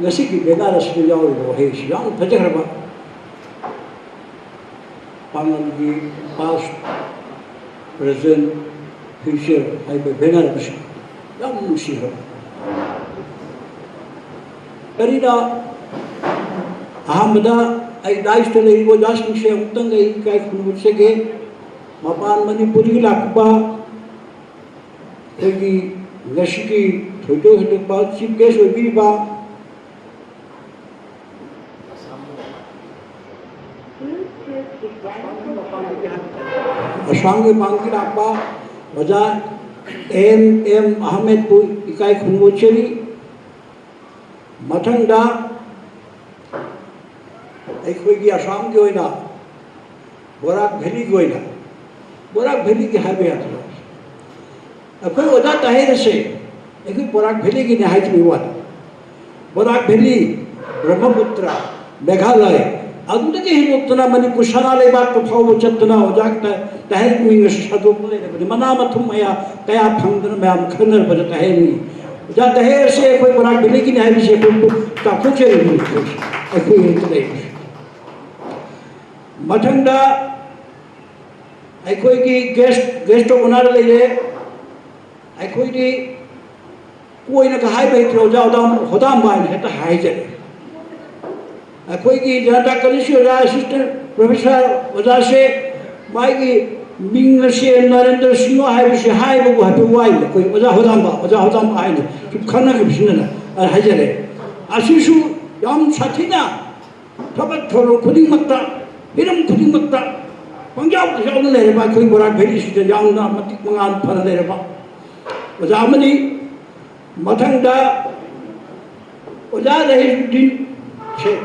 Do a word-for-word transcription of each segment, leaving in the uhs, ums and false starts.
ꯉꯁꯤꯒꯤ ꯕꯦꯅꯔ ꯑꯁꯤꯗ ꯌꯥꯎꯔꯤꯕ ꯋꯥꯍꯩ ꯑꯁꯤ ꯌꯥꯝ ꯐꯖꯈ꯭ꯔꯕ, ꯄꯥꯡꯒꯜꯒꯤ past, present, future ꯍꯥꯏꯕ ꯕꯦꯅꯔ ꯑꯁꯤ ꯌꯥꯝ ꯅꯨꯡꯁꯤꯈ꯭ꯔꯕ꯫ ꯀꯔꯤꯅ ꯑꯍꯥꯟꯕꯗ ꯑꯩ ꯗꯥꯏꯁꯇ ꯂꯩꯔꯤꯕ ꯑꯣꯖꯥꯁꯤꯡꯁꯦ ꯑꯃꯨꯛꯇꯪ ꯑꯩ ꯏꯀꯥꯏ ꯈꯨꯝꯅꯕ ꯆꯠꯆꯒꯦ꯫ ꯃꯄꯥꯟ ꯃꯅꯤꯄꯨꯔꯗꯒꯤ ꯂꯥꯛꯄ ꯑꯩꯈꯣꯏꯒꯤ ꯉꯁꯤꯒꯤ ꯊꯣꯏꯗꯣꯛ ꯍꯦꯟꯗꯣꯛꯄ chief guest ꯑꯣꯏꯕꯤꯔꯤꯕ ꯑꯁꯥꯝꯒꯤ ꯃꯄꯥꯟꯗꯒꯤ ꯂꯥꯛꯄ ꯑꯣꯖꯥ ꯑꯦꯝ ꯑꯦꯝ ꯑꯍꯃꯦꯗꯄꯨ ꯏꯀꯥꯏ ꯈꯨꯝꯅꯕ ꯎꯠꯆꯔꯤ꯫ ꯃꯊꯪꯗ ꯑꯩꯈꯣꯏꯒꯤ ꯑꯁꯥꯝꯒꯤ ꯑꯣꯏꯅ ꯕꯣꯔꯥꯛ ꯚꯦꯂꯤꯒꯤ ꯑꯣꯏꯅ, ꯕꯣꯔꯥꯛ ꯚꯦꯂꯤꯒꯤ ꯍꯥꯏꯕ ꯌꯥꯗ꯭ꯔꯣ? ꯑꯩꯈꯣꯏ ꯑꯣꯖꯥ ꯇꯥꯍꯤꯔ ꯑꯁꯦ ꯑꯩꯈꯣꯏ ꯕꯣꯔꯥꯛ ꯚꯦꯂꯤꯒꯤꯅꯤ ꯍꯥꯏꯈꯤꯕꯒꯤ ꯋꯥꯅꯤ꯫ ꯕꯣꯔꯥꯛ ꯚꯦꯂꯤ, ꯕ꯭ꯔꯍꯃꯄꯨꯇ꯭ꯔ, ꯃꯦꯘꯥꯂꯌ, ꯑꯗꯨꯗꯒꯤ ꯍꯦꯟꯗꯣꯛꯇꯅ ꯃꯅꯤꯄꯨꯔ ꯁꯅꯥ ꯂꯩꯕꯥꯛꯇ ꯐꯥꯎꯕ ꯆꯠꯇꯅ ꯑꯣꯖꯥ ꯇꯥꯍꯤꯔꯒꯤ ꯃꯤꯡ ꯑꯁꯤ ꯁꯟꯗꯣꯛꯄ ꯂꯩꯔꯕꯅꯤ꯫ ꯃꯅꯥ ꯃꯊꯨꯝ ꯃꯌꯥ ꯀꯌꯥ ꯐꯪꯗꯅ ꯃꯌꯥꯝ ꯈꯪꯅꯔꯕꯗ ꯇꯥꯍꯤꯔꯅꯤ꯫ ꯑꯣꯖꯥ ꯇꯥꯍꯤꯔ ꯑꯁꯤ ꯑꯩꯈꯣꯏ ꯕꯣꯔꯥꯛ ꯚꯦꯂꯤꯒꯤꯅꯤ ꯍꯥꯏꯕꯁꯤ ꯑꯩꯈꯣꯏ ꯆꯥꯎꯊꯣꯛꯆꯔꯤꯕꯅꯤ꯫ ꯑꯩꯈꯣꯏ ꯍꯦꯛꯇ ꯂꯩꯕꯁꯤ꯫ ꯃꯊꯪꯗ ꯑꯩꯈꯣꯏꯒꯤ guest, guest of honour ꯂꯩꯔꯦ꯫ ꯑꯩꯈꯣꯏꯗꯤ ꯀꯣꯏꯅꯒ ꯍꯥꯏꯕ ꯍꯩꯇ꯭ꯔꯦ, ꯑꯣꯖꯥ ꯍꯣꯗꯥꯝ-, ꯍꯣꯗꯥꯝꯕ ꯍꯥꯏꯅ ꯍꯦꯛꯇ ꯍꯥꯏꯖꯔꯦ꯫ ꯑꯩꯈꯣꯏꯒꯤ ꯖꯅꯇꯥ ꯀꯣꯂꯦꯖꯀꯤ ꯑꯣꯖꯥ assistant professor ꯑꯣꯖꯥꯁꯦ ꯃꯥꯒꯤ ꯃꯤꯡ ꯑꯁꯦ ꯅꯔꯦꯟꯗ꯭ꯔ ꯁꯤꯡꯍ ꯍꯥꯏꯕꯁꯦ ꯍꯥꯏꯕꯕꯨ ꯍꯥꯏꯐꯦꯠ ꯋꯥꯏꯅꯦ꯫ ꯑꯩꯈꯣꯏ ꯑꯣꯖꯥ ꯍꯣꯗꯥꯝꯕ, ꯑꯣꯖꯥ ꯍꯣꯗꯥꯝꯕ ꯍꯥꯏꯅ ꯁꯨꯝ ꯈꯪꯅꯈꯤꯕꯁꯤꯅꯅꯦ ꯑꯩ ꯍꯥꯏꯖꯔꯦ꯫ ꯑꯁꯤꯁꯨ ꯌꯥꯝ ꯁꯥꯊꯤꯅ ꯊꯕꯛ ꯊꯧꯔꯝ ꯈꯨꯗꯤꯡꯃꯛꯇ, ꯍꯤꯔꯝ ꯈꯨꯗꯤꯡꯃꯛꯇ ꯄꯪꯌꯥꯎꯗ ꯌꯥꯎꯅ ꯂꯩꯔꯕ ꯑꯩꯈꯣꯏ ꯕꯣꯔꯥꯛ ꯚꯦꯂꯤꯁꯤꯗ ꯌꯥꯝꯅ ꯃꯇꯤꯛ ꯃꯉꯥꯜ ꯐꯅ ꯂꯩꯔꯕ ꯑꯣꯖꯥ ꯑꯃꯅꯤ꯫ ꯃꯊꯪꯗ ꯑꯣꯖꯥ ꯔꯍꯤꯁꯨꯗꯤꯟ ꯁꯦꯈ,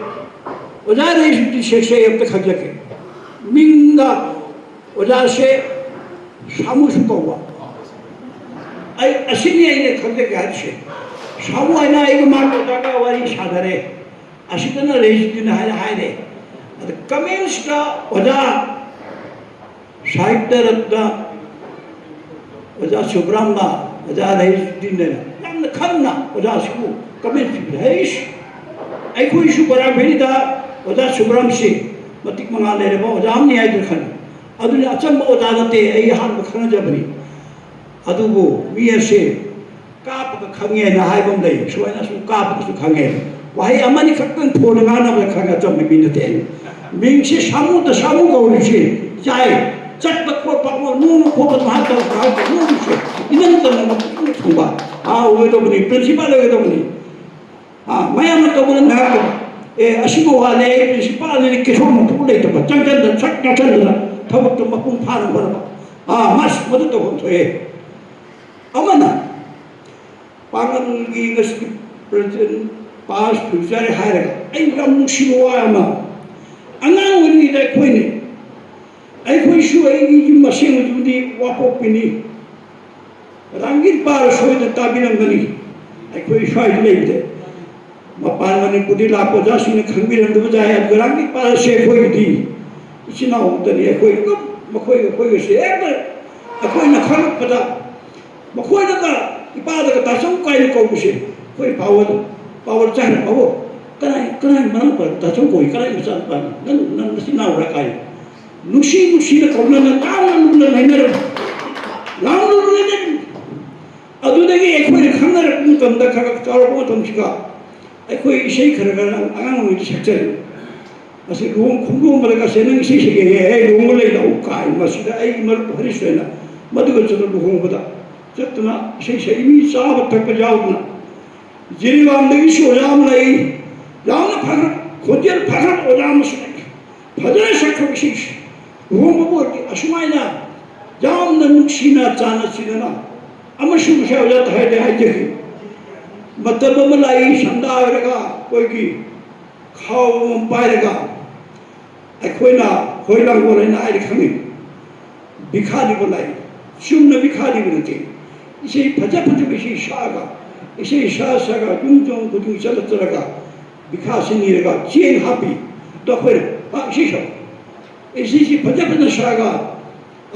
ꯑꯣꯖꯥ ꯔꯍꯤꯁꯨꯗꯤꯟ ꯁꯦꯈꯁꯦ ꯑꯩ ꯑꯝꯇ ꯈꯪꯖꯒꯦ꯫ ꯃꯤꯡꯒ ꯑꯣꯖꯥꯁꯦ ꯁꯥꯃꯨꯁꯨ ꯀꯧꯕ꯫ ꯑꯩ ꯑꯁꯤꯅꯤ ꯑꯩꯅ ꯈꯪꯖꯒꯦ ꯍꯥꯏꯔꯤꯁꯦ꯫ ꯁꯥꯃꯨ ꯍꯥꯏꯅ ꯑꯩꯒ ꯃꯥꯒ ꯑꯣꯖꯥꯒ ꯋꯥꯔꯤ ꯁꯥꯟꯅꯔꯦ꯫ ꯑꯁꯤꯗꯅ ꯔꯍꯤꯁꯨꯗꯤꯟ ꯍꯥꯏꯅ ꯍꯥꯏꯔꯦ꯫ ꯑꯗ commentsꯇ ꯑꯣꯖꯥ ꯁꯥꯍꯤꯇ꯭ꯌ ꯔꯠꯅ, ꯑꯣꯖꯥ ꯁꯨꯕ꯭ꯔꯥꯝꯅ, ꯑꯣꯖꯥ ꯔꯍꯤꯁꯨꯗꯤꯟ ꯍꯥꯏꯅ ꯌꯥꯝꯅ ꯈꯪꯅ ꯑꯣꯖꯥꯁꯤꯕꯨ comment ꯄꯤꯕꯤꯔꯦ꯫ ꯍꯩꯁ, ꯑꯩꯈꯣꯏꯁꯨ ꯕꯔꯥꯛ ꯚꯦꯂꯤꯗ ꯑꯣꯖꯥ ꯁꯨꯕ꯭ꯔꯥꯝꯁꯦ ꯃꯇꯤꯛ ꯃꯉꯥ ꯂꯩꯔꯕ ꯑꯣꯖꯥ ꯑꯃꯅꯤ ꯍꯥꯏꯗꯨꯅ ꯈꯜꯂꯤ꯫ ꯑꯗꯨꯅ ꯑꯆꯝꯕ ꯑꯣꯖꯥ ꯅꯠꯇꯦ, ꯑꯩ ꯑꯍꯥꯟꯕ ꯈꯪꯅꯖꯕꯅꯤ꯫ ꯑꯗꯨꯕꯨ ꯃꯤ ꯑꯁꯦ ꯀꯥꯞꯄꯒ ꯈꯪꯉꯦꯅ ꯍꯥꯏꯕ ꯑꯃ ꯂꯩ꯫ ꯁꯨꯃꯥꯏꯅ ꯁꯨꯝ ꯀꯥꯞꯄꯒꯁꯨ ꯈꯪꯉꯦ꯫ ꯋꯥꯍꯩ ꯑꯃꯅꯤ ꯈꯛꯇꯪ ꯐꯣꯟꯗ ꯉꯥꯡꯅꯕꯗ ꯈꯪꯉꯦ, ꯑꯆꯝꯕ ꯃꯤ ꯅꯠꯇꯦ꯫ ꯃꯤꯡꯁꯦ ꯁꯥꯃꯨꯗ ꯁꯥꯃꯨ ꯀꯧꯔꯤꯁꯦ ꯌꯥꯏ꯫ ꯆꯠꯄ ꯈꯣꯠꯄ ꯑꯃ ꯅꯣꯡꯃ ꯈꯣꯠꯄ ꯑꯗꯨꯝ ꯍꯥꯏ ꯇꯧꯔꯒ ꯍꯥꯏꯕ ꯅꯣꯡꯃꯁꯦ ꯏꯅꯪ ꯇꯝꯅ ꯃꯄꯨꯛꯅꯤꯡ ꯊꯨꯡꯕ꯫ ꯑꯥ, ꯑꯣꯏꯒꯗꯧꯕꯅꯤ, ꯄ꯭ꯔꯤꯟꯁꯤꯄꯥꯜ ꯑꯣꯏꯒꯗꯧꯕꯅꯤ꯫ ꯑꯥ, ꯃꯌꯥꯝꯅ ꯇꯧꯕꯗ ꯉꯥꯏꯍꯥꯛꯇꯕ꯫ ꯑꯦ, ꯑꯁꯤꯕꯨ ꯋꯥꯠꯂꯦ, ꯑꯩ ꯄ꯭ꯔꯤꯟꯁꯤꯄꯥꯜꯅꯤ ꯀꯩꯁꯨ ꯃꯄꯨ ꯂꯩꯇꯕ, ꯆꯪꯁꯤꯟꯗ ꯁꯛ ꯆꯪꯁꯤꯟꯗꯅ ꯊꯕꯛꯇꯨ ꯃꯄꯨꯡ ꯐꯥꯅ ꯍꯣꯠꯅꯕ꯫ ꯑꯥ, ꯃꯥꯁ ꯃꯗꯨ ꯇꯧꯐꯝ ꯊꯣꯛꯑꯦ꯫ ꯑꯃꯅ ꯄꯥꯡꯒꯜꯒꯤ ꯉꯁꯤ ꯄ꯭ꯔꯖꯦꯟ ꯄꯥꯁ ꯐ꯭ꯌꯨꯆꯔ ꯍꯥꯏꯔꯒ ꯑꯩ ꯌꯥꯝ ꯅꯨꯡꯁꯤꯕ ꯋꯥ ꯑꯃ, ꯑꯉꯥꯡ ꯑꯣꯏꯔꯤꯉꯩꯗ ꯑꯩꯈꯣꯏꯅ, ꯑꯩꯈꯣꯏꯁꯨ ꯑꯩꯒꯤ ꯌꯨꯝ ꯑꯁꯦꯡꯕꯗꯨꯕꯨꯗꯤ ꯋꯥꯄꯣꯛꯄꯤꯅꯤ꯫ ꯔꯥꯡꯒꯤꯠ ꯄꯥꯔ ꯁꯣꯏꯗꯅ ꯇꯥꯕꯤꯔꯝꯒꯅꯤ꯫ ꯑꯩꯈꯣꯏ ꯁ꯭ꯋꯥꯏꯗ ꯂꯩꯕꯗ ꯃꯄꯥꯟ ꯃꯅꯤꯄꯨꯔꯗꯤ ꯂꯥꯛꯄ ꯑꯣꯖꯥꯁꯤꯡꯅ ꯈꯪꯕꯤꯔꯝꯗꯕ ꯌꯥꯏ꯫ ꯑꯗꯨꯒ ꯔꯥꯡꯒꯤꯠ ꯄꯥꯔꯁꯦ ꯑꯩꯈꯣꯏꯒꯤꯗꯤ ꯏꯆꯤꯟ ꯏꯅꯥꯎ ꯑꯃꯠꯇꯅꯤ꯫ ꯑꯩꯈꯣꯏ ꯑꯗꯨꯝ ꯃꯈꯣꯏꯒ ꯑꯩꯈꯣꯏꯒꯁꯦ ꯍꯦꯛꯇ ꯑꯩꯈꯣꯏꯅ ꯈꯪꯂꯛꯄꯗ ꯃꯈꯣꯏꯗꯒ ꯏꯄꯥꯗꯒ ꯇꯥꯆꯧ ꯀꯥꯏꯅ ꯀꯧꯕꯁꯦ ꯑꯩꯈꯣꯏ ꯄꯥꯋꯔ, ꯄꯥꯋꯔ ꯆꯥꯏꯅ ꯄꯥꯋꯔ ꯀꯅꯥꯏ, ꯀꯅꯥꯏ ꯃꯅꯥꯎꯄꯥ ꯇꯥꯆꯧ ꯀꯧꯏ, ꯀꯅꯥꯏ ꯃꯆꯥꯅꯨꯄꯥꯅꯤ, ꯅꯪ, ꯅꯪ ꯅꯆꯤꯟ ꯅꯅꯥꯎꯔ ꯀꯥꯏꯅ ꯅꯨꯡꯁꯤ ꯅꯨꯡꯁꯤꯅ ꯀꯧꯅꯅ ꯂꯥꯎꯅ ꯂꯨꯅ ꯂꯩꯅꯔꯝꯃꯤ꯫ ꯂꯥꯎꯅ ꯂꯨꯅ ꯂꯩꯅꯔꯝꯃꯤ꯫ ꯑꯗꯨꯗꯒꯤ ꯑꯩꯈꯣꯏꯅ ꯈꯪꯅꯔꯛꯄ ꯃꯇꯝꯗ, ꯈꯔ ꯈꯔ ꯆꯥꯎꯔꯛꯄ ꯃꯇꯝꯁꯤꯒ ꯑꯩꯈꯣꯏ ꯏꯁꯩ ꯈꯔ ꯈꯔ ꯑꯉꯥꯡ ꯑꯣꯏꯔꯤꯉꯩꯗ ꯁꯛꯆꯔꯤ꯫ ꯑꯁꯤ ꯂꯨꯍꯣꯡ ꯈꯣꯡꯗꯣꯡꯕꯗꯒꯁꯦ ꯅꯪ ꯏꯁꯩ ꯁꯛꯑꯦ, ꯑꯩ ꯂꯨꯍꯣꯡꯕ ꯂꯩ ꯂꯥꯛꯎ ꯀꯥꯏ꯫ ꯃꯁꯤꯗ ꯑꯩꯒꯤ ꯃꯔꯨꯞ ꯍꯔꯤꯁ ꯍꯥꯏꯅ ꯃꯗꯨꯒ ꯆꯠꯂ ꯂꯨꯍꯣꯡꯕꯗ ꯆꯠꯇꯅ ꯏꯁꯩ ꯁꯛꯏ꯫ ꯃꯤ ꯆꯥꯕ ꯊꯛꯄ ꯌꯥꯎꯗꯅ ꯖꯤꯔꯤꯕꯥꯝꯗꯒꯤꯁꯨ ꯑꯣꯖꯥ ꯑꯃ ꯂꯩ, ꯌꯥꯝꯅ ꯐꯈ꯭ꯔꯕ, ꯈꯣꯟꯖꯦꯜ ꯐꯈ꯭ꯔꯕ ꯑꯣꯖꯥ ꯑꯃꯁꯨ ꯂꯩ꯫ ꯐꯖꯅ ꯁꯛꯈ꯭ꯔꯕ ꯏꯁꯩꯁꯦ꯫ ꯂꯨꯍꯣꯡꯕꯕꯨ ꯑꯣꯏꯔꯗꯤ ꯑꯁꯨꯃꯥꯏꯅ ꯌꯥꯝꯅ ꯅꯨꯡꯁꯤꯅ ꯆꯥꯟꯅ ꯆꯤꯟꯅꯅ ꯑꯃꯁꯨ ꯉꯁꯥꯏ ꯑꯣꯖꯥ ꯇꯍꯥꯏꯗ ꯍꯥꯏꯖꯈꯤ꯫ ꯃꯇꯝ ꯑꯃ ꯂꯥꯛꯏ, ꯁꯝꯅ ꯍꯥꯏꯔꯒ ꯑꯩꯈꯣꯏꯒꯤ ꯈꯥꯎ ꯑꯃ ꯄꯥꯏꯔꯒ ꯑꯩꯈꯣꯏꯅ ꯍꯣꯏ ꯂꯥꯡꯒꯣꯜ ꯍꯥꯏꯅ ꯍꯥꯏꯔꯤ ꯈꯪꯉꯤ꯫ ꯕꯤꯈꯥ ꯅꯤꯕ ꯂꯥꯛꯏ꯫ ꯆꯨꯝꯅ ꯕꯤꯈꯥ ꯅꯤꯕ ꯅꯠꯇꯦ꯫ ꯏꯁꯩ ꯐꯖ ꯐꯖꯕ ꯏꯁꯩ ꯁꯛꯑꯒ, ꯏꯁꯩ ꯁꯛꯑ ꯁꯛꯑꯒ ꯌꯨꯝ ꯌꯨꯝ ꯈꯨꯗꯤꯡ ꯆꯠꯂ ꯆꯠꯂꯒ ꯕꯤꯈꯥꯁꯤ ꯅꯤꯔꯒ ꯆꯦꯡ ꯍꯥꯞꯄꯤ꯫ ꯑꯗꯣ ꯑꯩꯈꯣꯏꯅ, "ꯑ, ꯏꯁꯩ ꯁꯛꯎ꯫ ꯏꯁꯩꯁꯤ ꯐꯖ ꯐꯖꯅ ꯁꯛꯑꯒ,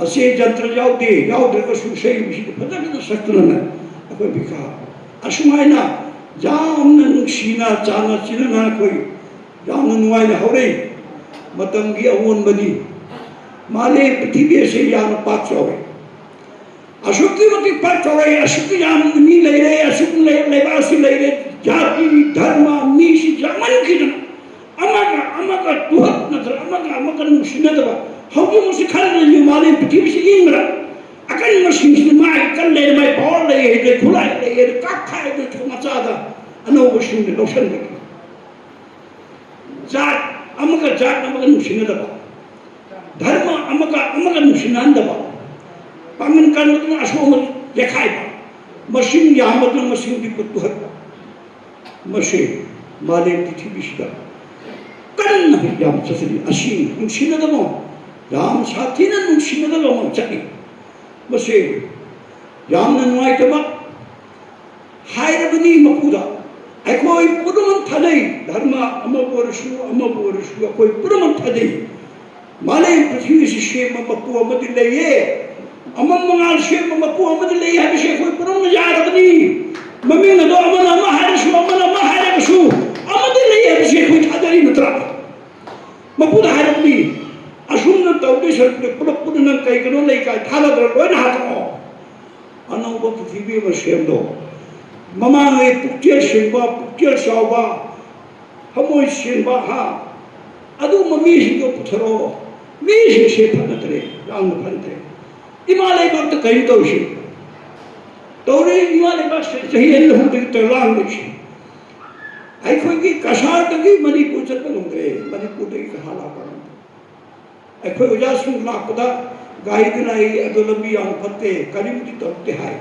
ꯑꯁꯤ ꯖꯟꯇ꯭ꯔ ꯌꯥꯎꯗꯦ, ꯌꯥꯎꯗ꯭ꯔꯒꯁꯨ ꯏꯁꯩꯁꯤꯗꯤ ꯐꯖ ꯐꯖꯅ ꯁꯛꯇꯅꯅꯦ ꯑꯩꯈꯣꯏ ꯕꯤꯈꯥ ꯑꯁꯨꯃꯥꯏꯅ ꯌꯥꯝꯅ ꯅꯨꯡꯁꯤꯅ ꯆꯥꯟꯅ ꯆꯤꯟꯅꯅ ꯑꯩꯈꯣꯏ ꯌꯥꯝꯅ ꯅꯨꯡꯉꯥꯏꯅ ꯍꯧꯔꯛꯏ꯫ ꯃꯇꯝꯒꯤ ꯑꯑꯣꯟꯕꯅꯤ꯫ ꯃꯥꯂꯦꯝ ꯄ꯭ꯔꯤꯊꯤꯕꯤ ꯑꯁꯤ ꯌꯥꯝꯅ ꯄꯥꯛ ꯆꯥꯎꯏ꯫ ꯑꯁꯨꯛꯀꯤ ꯃꯇꯤꯛ ꯄꯥꯛ ꯆꯥꯎꯔꯛꯏ, ꯑꯁꯨꯛꯀꯤ ꯌꯥꯝꯅ ꯃꯤ ꯂꯩꯔꯦ, ꯑꯁꯨꯛ ꯂꯩ-, ꯂꯩꯕꯥꯛ ꯑꯁꯤ ꯂꯩꯔꯦ, ꯖꯥꯇꯤ, ꯙꯔꯃ, ꯃꯤꯁꯤ ꯌꯥꯝꯃꯟꯈꯤꯗꯅ ꯑꯃꯒ ꯑꯃꯒ ꯇꯨꯍꯠꯅꯗ꯭ꯔ, ꯑꯃꯒ ꯑꯃꯒ ꯅꯨꯡꯁꯤꯅꯗꯕ꯫ ꯍꯧꯖꯤꯛ ꯍꯧꯖꯤꯛ ꯈꯜꯂꯤꯕ ꯃꯥꯂꯦꯝ ꯄ꯭ꯔꯤꯊꯤꯕꯤꯁꯤ ꯏꯪꯕ꯭ꯔꯥ? ꯑꯀꯟꯕꯁꯤꯡꯁꯤꯅ ꯃꯥꯒꯤ ꯀꯟ ꯂꯩꯔꯦ, ꯃꯥꯒꯤ ꯄꯋꯥꯔ ꯂꯩꯔꯦ, ꯈꯨꯠꯂꯥꯏ ꯂꯩꯔꯦ, ꯀꯥꯞꯊꯥꯏꯗ ꯊꯣꯡ ꯃꯆꯥꯗ ꯑꯅꯧꯕꯁꯤꯡꯅ ꯂꯧꯁꯤꯟꯕꯒꯤ꯫ ꯖꯥꯠ ꯑꯃꯒ ꯖꯥꯠ ꯑꯃꯒ ꯅꯨꯡꯁꯤꯅꯗꯕ, ꯙꯔꯃ ꯑꯃꯒ ꯑꯃꯒ ꯅꯨꯡꯁꯤꯅꯍꯟꯗꯕ, ꯄꯥꯡꯒꯜ ꯀꯟꯕꯗꯨꯅ ꯑꯁꯣꯟꯕ ꯌꯩꯈꯥꯏꯕ, ꯃꯁꯤꯡ ꯌꯥꯝꯕꯗꯨꯅ ꯃꯁꯤꯡ ꯄꯤꯛꯄ ꯇꯨꯍꯠꯄ꯫ ꯃꯁꯤ ꯃꯥꯂꯦꯝ ꯄ꯭ꯔꯤꯊꯤꯕꯤꯁꯤꯗ ꯀꯟꯅ ꯌꯥꯝ ꯆꯠꯊꯔꯤ꯫ ꯑꯁꯤ ꯅꯨꯡꯁꯤꯅꯗꯕ, ꯌꯥꯝ ꯁꯥꯊꯤꯅ ꯅꯨꯡꯁꯤꯅꯗꯕ ꯑꯃ ꯆꯠꯂꯤ꯫ ꯃꯁꯤ ꯌꯥꯝꯅ ꯅꯨꯡꯉꯥꯏꯇꯕ ꯍꯥꯏꯔꯕꯅꯤ ꯃꯄꯨꯗ꯫ ꯑꯩꯈꯣꯏ ꯄꯨꯝꯅꯃꯛ ꯊꯥꯗꯩ, ꯙꯔꯃ ꯑꯃꯕꯨ ꯑꯣꯏꯔꯁꯨ, ꯑꯃꯕꯨ ꯑꯣꯏꯔꯁꯨ, ꯑꯩꯈꯣꯏ ꯄꯨꯝꯅꯃꯛ ꯊꯥꯗꯩ꯫ ꯃꯥꯂꯦꯝ ꯄ꯭ꯔꯤꯊꯤꯕꯤꯁꯤ ꯁꯦꯝꯕ ꯃꯄꯨ ꯑꯃꯗꯤ ꯂꯩꯌꯦ꯫ ꯑꯃꯝ ꯃꯉꯥꯜ ꯁꯦꯝꯕ ꯃꯄꯨ ꯑꯃꯗꯤ ꯂꯩ ꯍꯥꯏꯕꯁꯤ ꯑꯩꯈꯣꯏ ꯄꯨꯝꯅꯃꯛꯅ ꯌꯥꯔꯕꯅꯤ꯫ ꯃꯃꯤꯡ ꯑꯗꯣ ꯑꯃꯅ ꯑꯃ ꯍꯥꯏꯔꯁꯨ, ꯑꯃꯅ ꯑꯃ ꯍꯥꯏꯔꯒꯁꯨ, ꯑꯃꯗꯤ ꯂꯩ ꯍꯥꯏꯕꯁꯤ ꯑꯩꯈꯣꯏ ꯊꯥꯖꯔꯤ ꯅꯠꯇ꯭ꯔꯥ? ꯃꯄꯨꯅ ꯍꯥꯏꯔꯕꯅꯤ, "ꯑꯁꯨꯝꯅ ꯇꯧꯗꯣꯏ ꯁꯔꯨꯛꯇꯤ ꯄꯨꯂꯞ ꯄꯨꯟꯅ ꯅꯪ ꯀꯩ ꯀꯩꯅꯣ ꯂꯩ ꯀꯥꯏ ꯊꯥꯗꯗ꯭ꯔ ꯂꯣꯏꯅ ꯍꯥꯠꯇꯣꯛꯑꯣ꯫ ꯑꯅꯧꯕ ꯄ꯭ꯔꯤꯊꯤꯕꯤ ꯑꯃ ꯁꯦꯝꯗꯣꯛꯑꯣ꯫ ꯃꯃꯥꯡꯉꯩ ꯄꯨꯛꯆꯦꯜ ꯁꯦꯡꯕ, ꯄꯨꯛꯆꯦꯜ ꯆꯥꯎꯕ, ꯊꯃꯣꯏ ꯁꯦꯡꯕ, ꯍꯥ, ꯑꯗꯨꯒꯨꯝꯕ ꯃꯤꯁꯤꯡꯗꯣ ꯄꯨꯊꯔꯛꯑꯣ꯫ ꯃꯤꯁꯤꯡꯁꯦ ꯐꯠꯅꯗ꯭ꯔꯦ, ꯌꯥꯝꯅ ꯐꯠꯅꯗ꯭ꯔꯦ꯫ ꯏꯃꯥ ꯂꯩꯕꯥꯛꯇ ꯀꯔꯤ ꯇꯧꯔꯤꯁꯤ? ꯇꯧꯔꯤ, ꯏꯃꯥ ꯂꯩꯕꯥꯛꯁꯦ ꯆꯍꯤ ꯑꯅꯤ ꯑꯍꯨꯝꯗꯒꯤ ꯇꯧꯔ ꯂꯥꯡꯗꯣꯏꯁꯤ꯫ ꯑꯩꯈꯣꯏꯒꯤ ꯀꯁꯥꯔꯗꯒꯤ ꯃꯅꯤꯄꯨꯔ ꯆꯠꯄ ꯉꯝꯗ꯭ꯔꯦ, ꯃꯅꯤꯄꯨꯔꯗꯒꯤ ꯀꯁꯥꯔ ꯂꯥꯛꯄ ꯉꯝꯗ꯭ꯔꯦ꯫ ꯑꯩꯈꯣꯏ ꯑꯣꯖꯥꯁꯤꯡ ꯂꯥꯛꯄꯗ ꯒꯥꯔꯤꯗ ꯂꯥꯛꯏ, ꯑꯗꯣ ꯂꯝꯕꯤ ꯌꯥꯝ ꯐꯠꯇꯦ, ꯀꯔꯤꯝꯇ ꯇꯧꯗꯦ ꯍꯥꯏ꯫